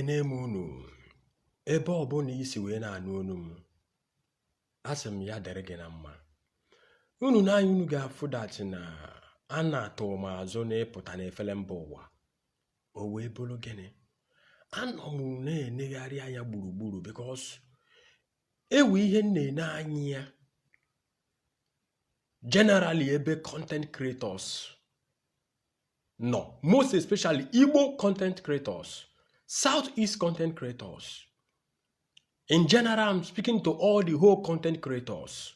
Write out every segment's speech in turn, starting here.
Ekene m unu ebe ọbụla i si wee na-anụ onu m. Asị m ya dịrị gị na mma. Unu n'anya unu ga-afụ that na a na-atụ m azụ n'ịpụta n'efere mba ụwa. O wee bụrụ gịnị? Anọ m na-enegharị anya gburugburu because ewe ihe m na-ene anya ya generally ebe content creators nọ, most especially Igbo content creators, Southeast content creators. In general, I'm speaking to all the whole content creators.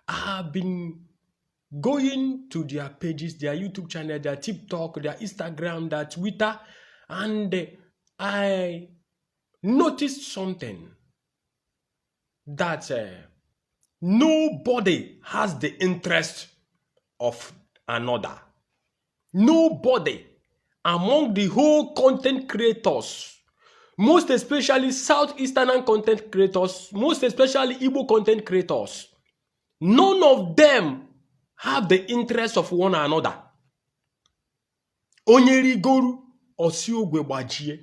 I have been going to their pages, their YouTube channel, their TikTok, their Instagram, their Twitter, and I noticed something that nobody has the interest of another. Nobody among the whole content creators, most especially Southeastern content creators, most especially Igbo content creators, none of them have the interest of one another. Onye rigoru ọ sị ogwe gbajie.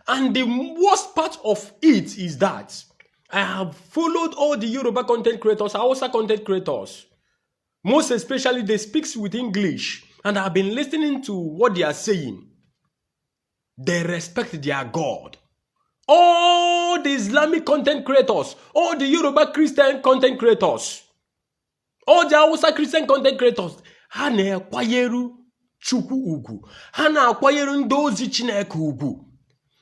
And the worst part of it is that I have followed all the Yoruba content creators, Hausa content creators, most especially they speaks with English, and I've been listening to what they are saying. They respect their God. All the Islamic content creators, all the Yoruba Christian content creators, all the Hausa Christian content creators, ha na-akwanyeru Chukwu ugwu, ha na-akwanyere ndị ozi Chineke ugwu,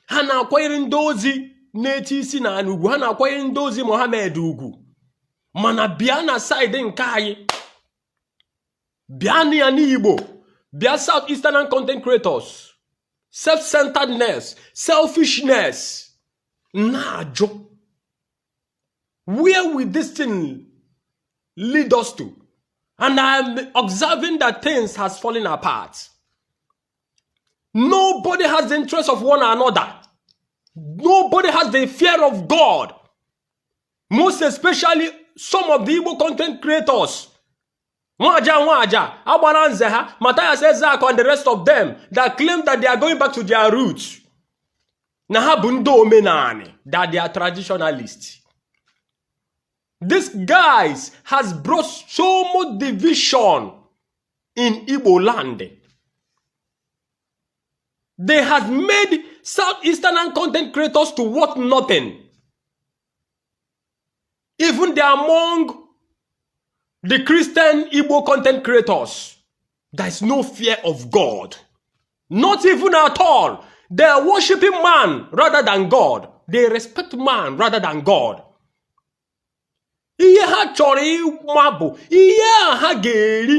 ha na-akwanyere ndị ozi na-eti isi n'ala ugwu, ha na-akwanyere ndị ozi Mohammed ugwu. Mana bịa na side nke anyị, bịa na ya n'Igbo, bịa South Eastern content creators, self-centeredness, selfishness. Na-ajụ, where will this thing lead us to? And I'm observing that things has fallen apart. Nobody has the interest of one another. Nobody has the fear of God. Most especially some of the Igbo content creators. Nwaja Nwaja, Agbara Nze ha, Matthias Ezeaku and the rest of them that claim that they are going back to their roots. Na ha bụ ndị omenani, that they are traditionalists. These guys has brought so much division in Igbo land. They have made Southeastern content creators to worth nothing. Even they among the Christian Igbo content creators, there is no fear of God. Not even at all. They are worshiping man rather than God. They respect man rather than God. Ihe ha chọrọ ịma bụ ihe a ha ga-eri,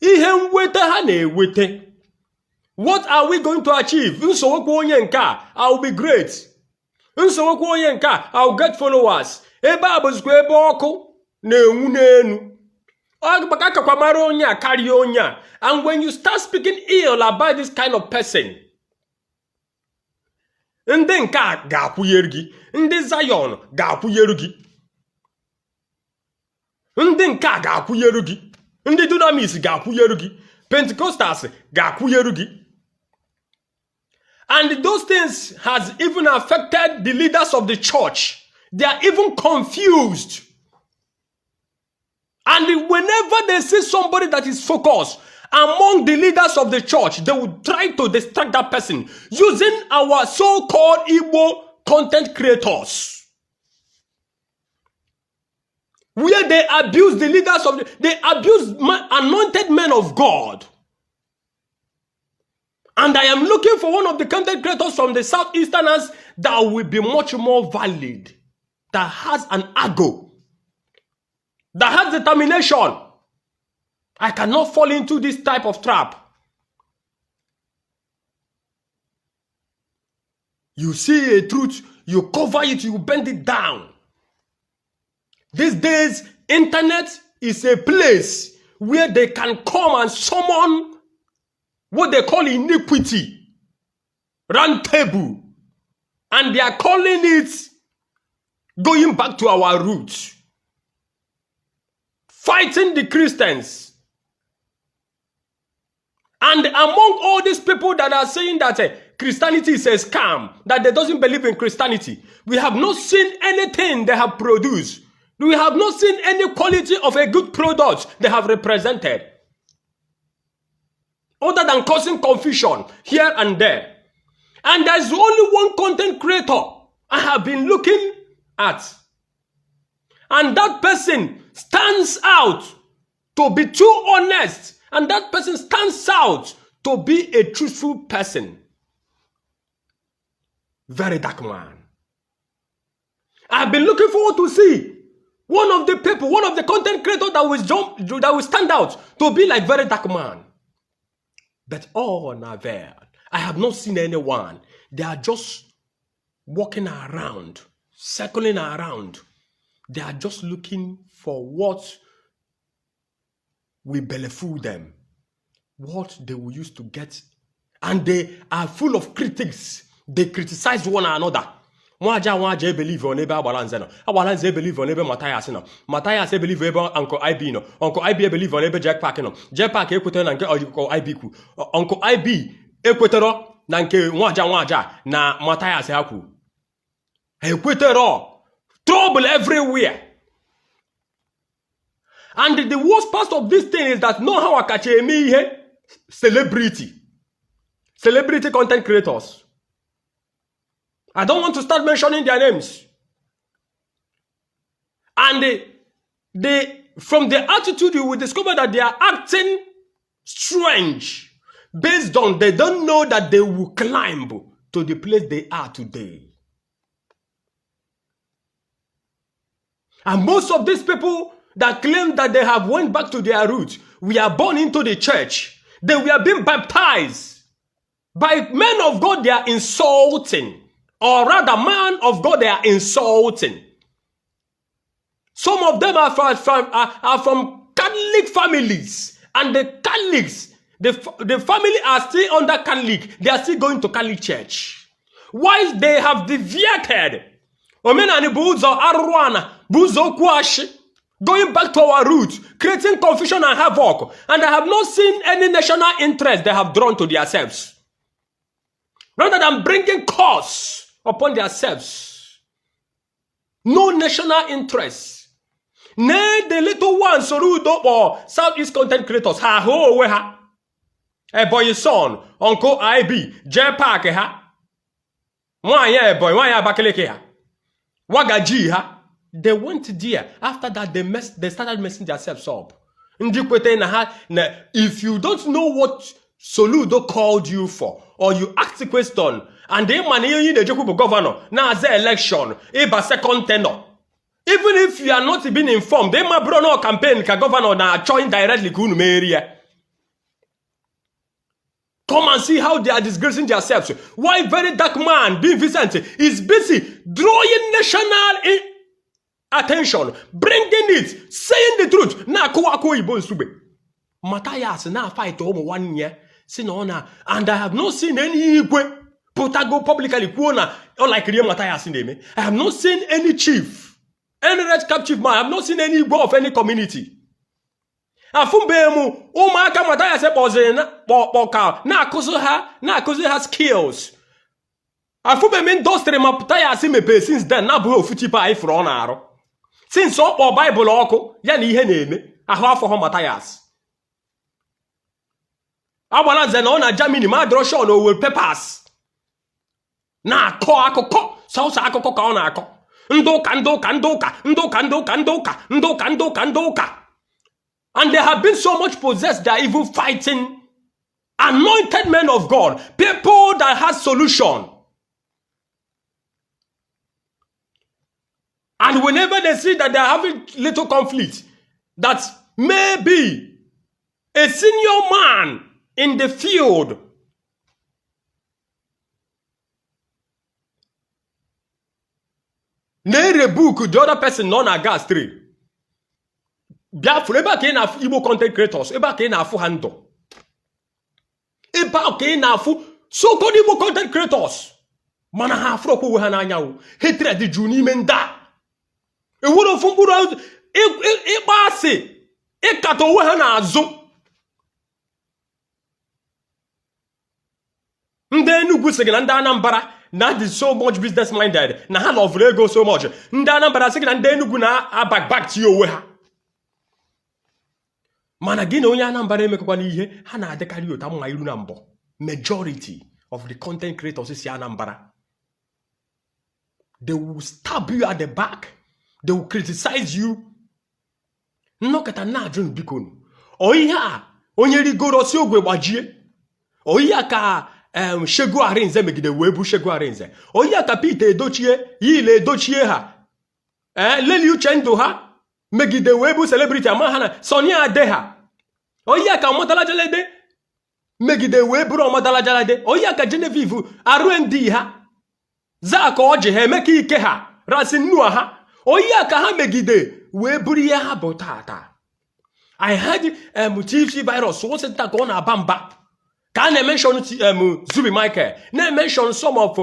ihe nweta ha na-eweta. What are we going to achieve? Nsowokwu onye nke a, I will be great. Nsowokwu onye nke a, I will get followers. Ebe a bụzikwa ebe ọkụ na-enwu n'enu. Ọ maka akakwa mara onye a karịa onye a. And when you start speaking ill about this kind of person, ndị nke a ga-akwụnyere gị, ndị Zion ga-akwụnyere gị, ndị nke a ga-akwụnyere gị, ndị Dunamis ga-akwụnyere gị, Pentecostals ga-akwụnyere gị. And those things has even affected the leaders of the church. They are even confused. And whenever they see somebody that is focused among the leaders of the church, they will try to distract that person using our so-called Igbo content creators. Where they abuse the leaders of the, they abuse anointed men of God. And I am looking for one of the content creators from the Southeasterners that will be much more valid, that has an ego, that has determination. I cannot fall into this type of trap. You see a truth, you cover it, you bend it down. These days, internet is a place where they can come and summon what they call iniquity, round table, and they are calling it going back to our roots, fighting the Christians. And among all these people that are saying that Christianity is a scam, that they doesn't believe in Christianity. We have not seen anything they have produced. We have not seen any quality of a good product they have represented, other than causing confusion here and there. And there's only one content creator I have been looking at. And that person stands out to be too honest. And that person stands out to be a truthful person. Very dark man. I've been looking forward to see one of the people, one of the content creators that will jump, that will stand out to be like very dark man. But all avail. I have not seen anyone. They are just walking around, circling around. They are just looking for what will belleful them, what they will use to get. And they are full of critics. They criticize one another. Nwaja nwaja ebelieve n'ebe Agbalanze nọ. Agbalanze ebelieve n'ebe Mathias nọ. Mathias ebelieve ebe Uncle IB nọ. Uncle IB ebelieve n'ebe Jack Park nọ. Jack Park ekwetara na nke Uncle IB kwu. Uncle IB ekwetara na nke nwaja nwaja na Mathias ha kwu. Ha ekwetara. Trouble everywhere. And the worst part of this thing is that no how akacha eme ihe celebrity. Celebrity content creators. I don't want to start mentioning their names. And from the attitude, you will discover that they are acting strange based on they don't know that they will climb to the place they are today. And most of these people that claim that they have went back to their roots, we are born into the church. They were being baptized by men of God they are insulting. Or rather, man of God they are insulting. Some of them are from Catholic families. And the Catholics, the family are still under Catholic. They are still going to Catholic church. While they have deviated. Omenani bụ ụzọ arụrụ ana bụ ụzọ okwu ashị. Going back to our roots, creating confusion and havoc. And I have not seen any national interest they have drawn to themselves. Rather than bringing curse upon themselves. No national interest. Nee the little one Soludo kpọ Southeast content creators ha ahụ onwe ha. Ebonyi son, Uncle IB, J Park ha. Nwaanyị Ebonyi, nwaanyị Abakaliki ha. Wagaji ha. They went there. After that, they started messing themselves up. Ndị kwete na ha na if you don't know what Soludo called you for, or you ask the question, and ị ma na ihe ị na-ejekwu bụ governor na-aza election ịba second tenure. Even if you are not being informed, ị ma bụrụ na campaign ka governor na-achọ indirectly ka unu merie ya. Come and see how they are disgracing themselves. Why very dark man, being Vincent, is busy drawing national attention, bringing it, saying the truth. Na-akụwa akụ oyibo nsugbe. Matthias na-fight ụmụ nwanne ya si na ọ na and I have not seen any igwe pụtago publicly kwuo na ọ likiri ihe Matthias na-eme. I have not seen any chief, any red cap chief man. I have not seen any igwe of any community. Afụmbe m ụmụaka Matthias kpọziri na kpọ ka na-akụzi ha skills. Afụbe m industry Matthias mepee since then na-abụghị ofu chip anyị fụrụ ọ na-arụ since ọ kpọọ Baịbụl ọkụ ya na ihe na-eme ahụ afọ ha. Matthias agbara nze na ọ na Germany ma adịrọ sure na owe papers na-akọ akụkọ, sọsọ akụkọ ka ọ na-akọ. Ndị ụka, ndị ụka, ndị ụka, ndị ụka, ndị ụka, ndị ụka, ndị ụka, ndị ụka, ndị ụka, and they have been so much possessed, they are even fighting anointed men of God, people that has solution. And whenever they see that they are having little conflict, that maybe a senior man in the field na-erebuke the other person nọ na gas 3 bịa fụrụ ebe a ka ị na-afụ Igbo content creators, ebe a ka ị na-afụ ha ndụ, ebe a ka ị na-afụ so-called Igbo content creators, mana ha afụrọkwa onwe ha n'anya. Hatred juru n'ime ndị a. Ewere ofu mkpụrụ ịkpọ asị, ịkata onwe ha n'azụ. Ndị Enugu sị gị na ndị Anambra na dị so much business minded, na ha loverụ ego so much. Ndị Anambra sị gị na ndị Enugu na-abak bak tie onwe ha. Mana gị na onye Anambra emekọkwana ihe, ha na-adịkarị ụta mma iru na mbọ. Majority of the content creators si Anambra, they will stab you at the back, they will criticize you. Nnọkọta na-ajụ, biko, ọ ihe a onye rigoro osi ogwe gbajie, ọ ihe a ka Segun Arinze megide wee bụ Segun Arinze, ọ ihe a ka Pete Edochie yile Edochie ha, ee, Leli Uchendụ ha megide wee bụ celebrity ama ha na Sunny Ade ha, ọ ihe a ka Omotala Jalade megide wee bụrụ Omotala Jalade, ọ ihe a ka Genevieve RND ha, Zaka Ọjị ha, Emeka Ike ha, Rasin Nua ha, onye a ka ha megide wee bụrụ ihe ha bụ tata. I had TFC virus wụsị nta ka ọ na-aba mba ka a na-emention Zubi Michael, na-emention some of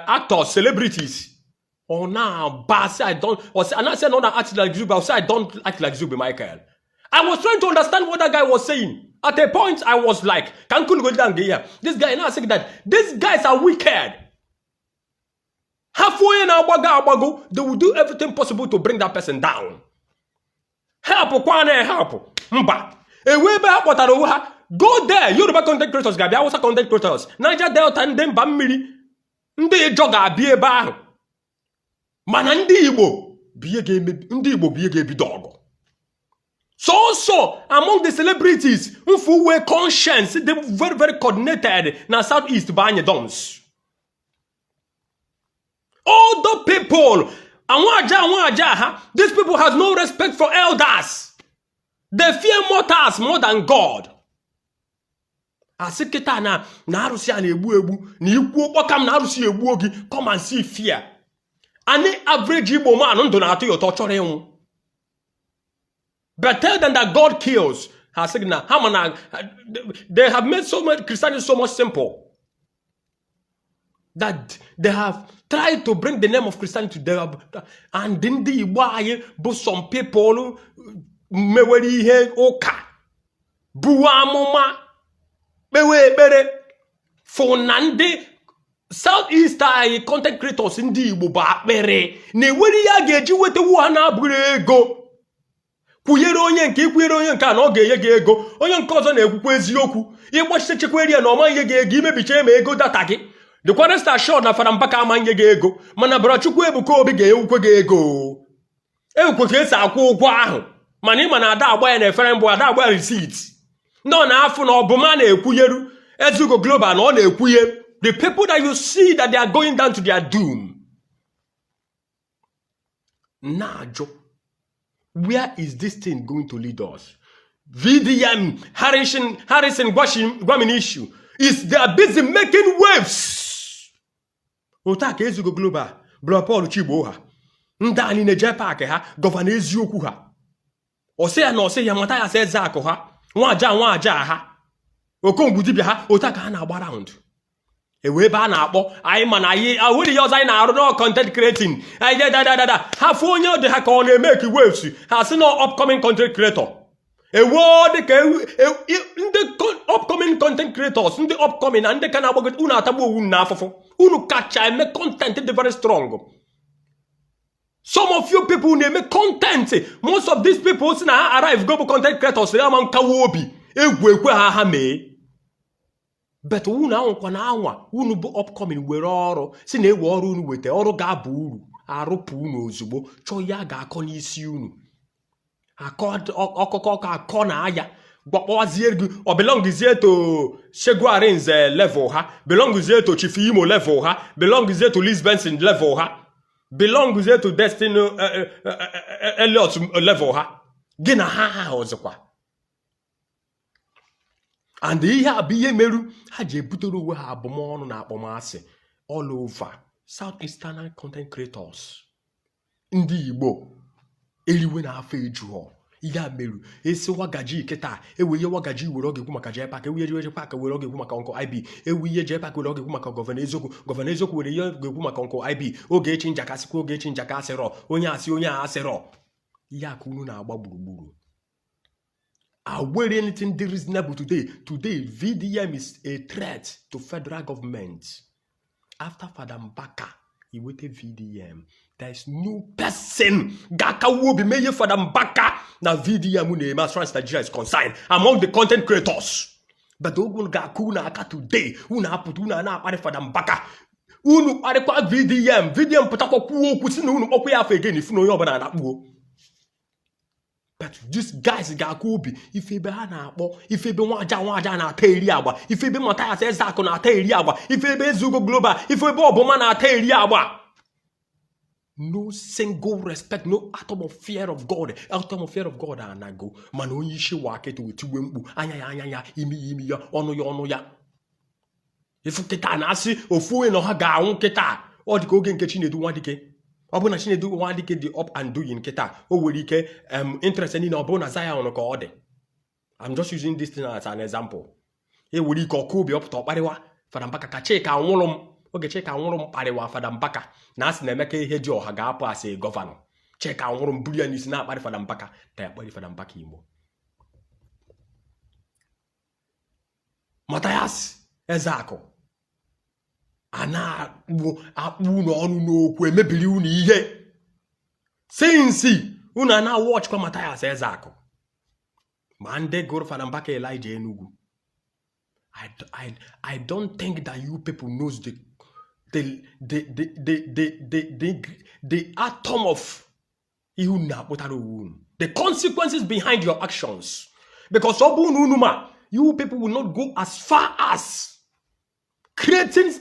actors, celebrities. Ọ na-aba sị, "I don't," ọ sị, ana sị na ọ na-act like Zubi. I say, "I don't act like Zubi Michael." I was trying to understand what that guy was saying. At a point I was like, ka m go down here. This guy now saying that these guys are wicked. Ha fụ onye na-agbago agbago, they will do everything possible to bring that person down. Help kwa na help mba ewe ebe ha kpọtara onwe ha. Go there, Yoruba content creators ga-abịa, Hausa content creators, Niger Delta, ndị mba mmiri, ndị Ijọ ga-abịa ebe ahụ. Mana ndị Igbo bụ ihe ga-emebi, ndị Igbo bụ ihe ga-ebido ọgụ. Sọsọ among the celebrities mfu uwe conscience dị very very coordinated na South East bụ anyị dons. All the people anwaja anwaja ha, these people has no respect for elders. They fear mortals more than God. Asị kịta na arụsị a na-egbu egbu na ikwu kpọka m na arụsị egbuo gị. Come and see fear. Any average Igbo man ndụ na-atụ ya ụtọ chọrọ ịnwụ, but tell them that God kills, ha sị gị na ha ma na they have made so much Christianity so much simple that they have tried to bring the name of Christianity to them. And ndị Igbo anyị bụ some people mewere ihe ụka, buwe amụma, kpewe ekpere fụ na ndị South East anyị, content creators ndị Igbo bụ akpịrị na-ewere ihe a ga-eji wetawu ha na-abụrụ ego. Kwunyere onye nke ikwunyere onye nke a na ọ ga-enye gị ego, onye nke ọzọ na-ekwukwa eziokwu, ịgbachite chekwere ya na ọma nye gị ego, imebicha ma ego data gị dịkwa. Rest assured na Fada Mbaka ama nye gị ego, mana bara Chukwu Ebuka Obi ga-ewukwe gị ego. Ewukwe ka esi akwụ ụgwọ ahụ, mana ịma na ada agba ya na efere mbụ, ada agba ya receipt ndị ọ na-afụ na ọbụma na-ekwunyeru Ezugo Global na ọ na-ekwunye. The people that you see that they are going down to their doom, na-ajụ, where is this thing going to lead us? VDM Harrison Gwamnishu is they are busy making waves. Otu a ka Ezugo Global, Bro Paul Chigbo ha, ndị a niile jee paakị ha, Governor Eziokwu ha, ọsị ya na ọsị ya mata ya sị eze akụ ha, nwaja nwaja ha, okongwu dibịa ha. Otu a ka ha na-agba round ewe ebe a na-akpọ anyị. Mana anyị ahụrụ ihe ọzọ anyị na-arụ na content creating anyị je dadadada. Ha fụ onye ọ dị ha ka ọ na-emeki waves, ha sị na upcoming content creator ewo dịka ndị upcoming content creators, ndị upcoming na ndị ka na-agbagote. Unu atagbu owu na afụfụ, unu kacha eme content dị very strong. Some of you people na-eme content. Most of these people si na ha arrive go bụ content creators ama nkawa obi egwu ekwe ha ha mee. But unu anwakwa na anwa, unu bụ upcoming, were ọrụ si na ewe ọrụ, unu weta ọrụ ga-aba uru, arụpụ unu ozugbo, chọọ ihe a ga-akọ n'isi unu, akọ ọkụkọ ọkọ akọ na aya gbakpọzie gị. Ọ belongzie to Segun Arinze level ha, belongzie to Chief Imo level ha, belongzie to Liz Benson level ha, belongzie to Destiny Elliot level ha, gị na ha ha ọzọkwa. And ihe a bụ ihe meru ha ji ebutere onwe ha abụmọnụ na akpọmasị all over. South Eastern content creators ndị Igbo eriwe na afọ ejughọ. Ihe a meru esi wagaji kịta ewe ihe wagaji were ọ ga-ekwu maka Jpac, ewe ihe Jpac were ọ ga-ekwu maka Uncle IB, ewe ihe Jpac were ọ ga-ekwu maka Governor Eziokwu, Governor Eziokwu were ihe ọ ga-ekwu maka Uncle IB, Ogechi njakasịkwa, Ogechi njaka asịrọ onye asị onye a asịrọ. Ihe a ka unu na-agba gburugburu. Awere anything dị reasonable today. Today, VDM is a threat to federal government. After Fada Mbaka, iweta VDM. There is no person ga-akawu obi mee ihe Fada Mbaka na VDM na-eme as far as Nigeria is concerned among the content creators. But ogun ga-akụ unu aka today, unu apụta unu a na-akparị Fada Mbaka, unu kparịkwa VDM. VDM pụtakwa kwuo okwu si na unu kpọkwa ya afọ again, ifu na onye ọbụla na-akpuo. But these guys ga-akụ obi ife ebe ha na-akpọ ife ebe nwaja nwaja na-ata eri agba, ife ebe Mathias Ezeakụ na-ata eri agba, ife ebe Ezugo Global, ife ebe Ọbụma na-ata eri agba. No single respect, no atom of fear of God. Atom of fear of God anago. Mana onye isi wakịta otiwe mkpu, anya ya anya ya, imi ya imi ya, ọnụ ya ọnụ ya. Ifu kịta na-asị ofu onye na ha ga-anwụ kịta. Ọ dị ka oge nke Chinedu Nwadike. Ọ bụrụ na Chinedu Nwadike dị up and doing kịta, o nwere ike interest niile ọ bụrụ na Zion ka ọ dị. I'm just using this thing as an example. E nwere ike ọkụ obi ọpụta ọkparịwa Fada Mbaka ka Chika nwụrụ m oge Chika nwụrụ m kparịwa Fada Mbaka na asị na Emeka Ihedioha ga-apụ asị governor. Chika nwụrụ m buru ya n'isi na-akparị Fada Mbaka ta akparị Fada Mbaka Igbo. Mathias Ezeakụ a na-akpụ akpụ unu ọnụ n'okwu, emebiri unu ihe since unu a na-awọchịkwa Mathias Ezeakụ ma ndị gụrụ Fada Mbaka Elijah Enugu. I don't think that you people knows the atom of ihe unu na-akpụtara onwe unu, the consequences behind your actions, because ọ bụ unu ma you people will not go as far as creating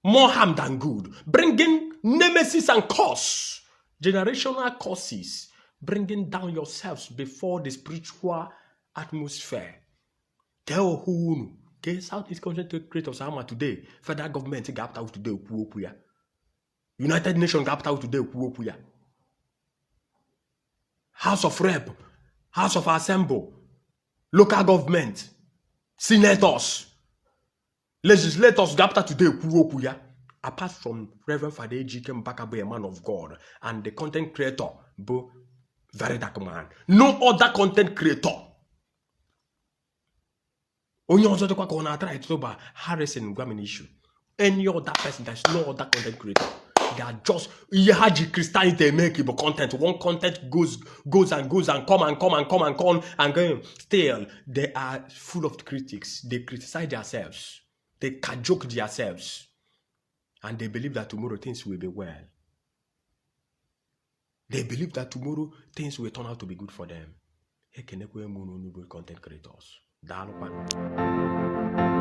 more harm than good, bringing nemesis and curse, generational curses, bringing down yourselves before the spiritual atmosphere. Kee ohu unu ke South East Content Creators ama today, federal government ga-apụta today kwuo okwu ya, United Nations ga-apụta today kwuo okwu ya, House of Rep, House of Assembly, local government, senators, legislators ga-apụta today kwuo okwu ya. Apart from Reverend Father Ejike Mbaka bụ a man of God and the content creator bụ Very Dark Man, no other content creator. Onye ọzọ dịkwa ka ọ na-atara ịtụba Harrison Gwamnishu. Any other person, there's no other content creator. They are just ihe ha ji Christianity eme ka bụ content. One content goes and goes and come and come and come and come and go. Still they are full of critics. They criticize themselves, they cajole themselves, and they believe that tomorrow things will be well. They believe that tomorrow things will turn out to be good for them. Ekenekwe m unu bụ content creators. Daalụkwanụ.